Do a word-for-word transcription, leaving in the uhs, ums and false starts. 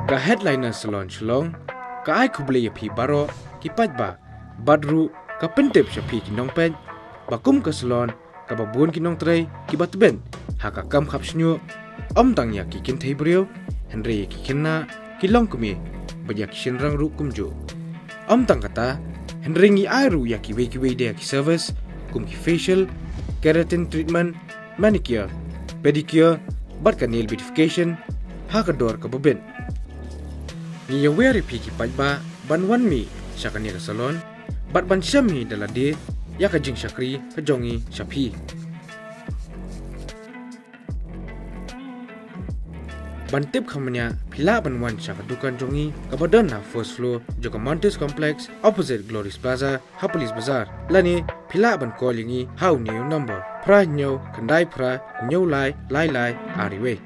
Ka Headliner Salon Shillong ka ai khublei ïa phi baroh ki paidbah, bad ruh ka pyntip sha phi ki nongpeit ba kum ka salon kaba bun ki nongtrei kiba tbit ha ka kam khap shñiuh, ym tang ïa ki kynthei briew, hynrei ïa ki khynnah, ki longkmie bad ïa ki shynrang ruh kumjuh. Ym tang kata, hynrei ngi ai ruh ïa kiwei kiwei de ki service kum ki facial, keratin treatment, manicure, pedicure bad ka nail beautification ha ka dor kaba bit. Ngi ïawer ïa phi ki paidbah ban wan mih sha kane ka salon bad ban shem hi da lade ïa ka jingshakri ka jong ngi sha phi. Ban tip kham bniah, phi lah ban wan sha ka dukan jong ngi kaba don ha first floor jong ka Montes Complex, opposite Glories Plaza, ha Police Bazar, lane phi lah ban call ïa ngi ha une u number: phra hynñiew khyndai phra hynñiew lai lai lai ar wei.